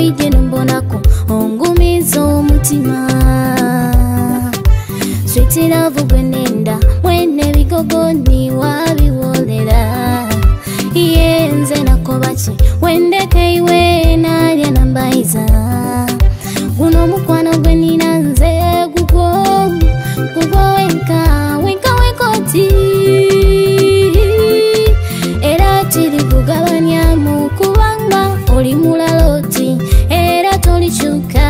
Oije nombonako ongumiza omutima. Sweet love gwe nenda, mwene bigogo ni wabiwolera. Ye nze nakoba ki, wendeke iwe nalya nambayiza. Guno omukwano gwe nina nze gugwo, gugwo wenka, wenka wenkoti. Era kiri kugabanyamu kubanga oli mulala oti, era tolikyuka.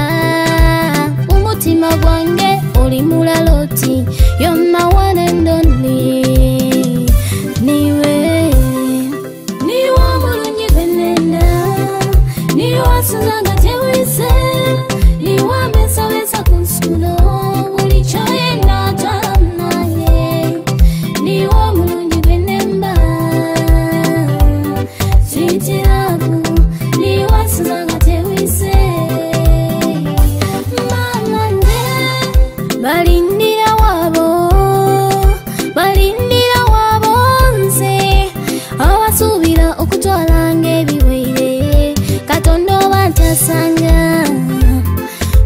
Umutima gwange oli mulala oti, you're my one and only. Niwe, niwe omulungi gwe nenda, niwe asinza nga tewise, niwe ambesabesa ku nsulo, buli kyoyenda twala munange. Niwe omulungi gwe nemba, sweet love, niwe asinza nga tewise. Mama nze balindira wabo, balindira wabo nze, abasuubira okutwalanga ebiweire. Katonda oba ntasanga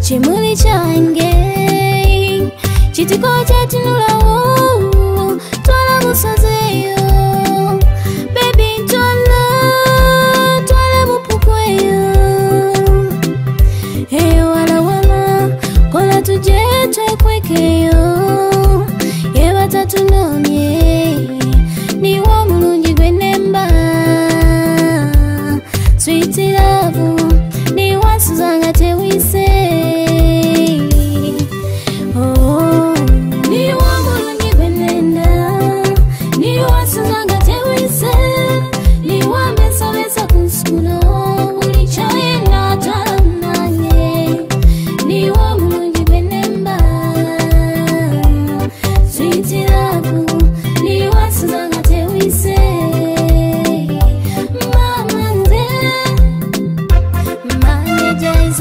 kimuli kyange, kitiko kyetunulawo, twala busozi eyo. Baby twala, twala bupuku eyo. Eyo wala wala, kola tuje twekwekeyo, ye batatunoonye. Niwe omulungi gwe nemba, sweet love, niwe ansuza nga tewise. Oh, niwe omulungi gwe nenda, niwe ansuza nga tewise, niwe ambesabesa ku nsulo, buli kyoyenda twala munange. Niwe omulungi gwe nemba, sweet love, niwe ansuza nga tewise. Mama nze, manager is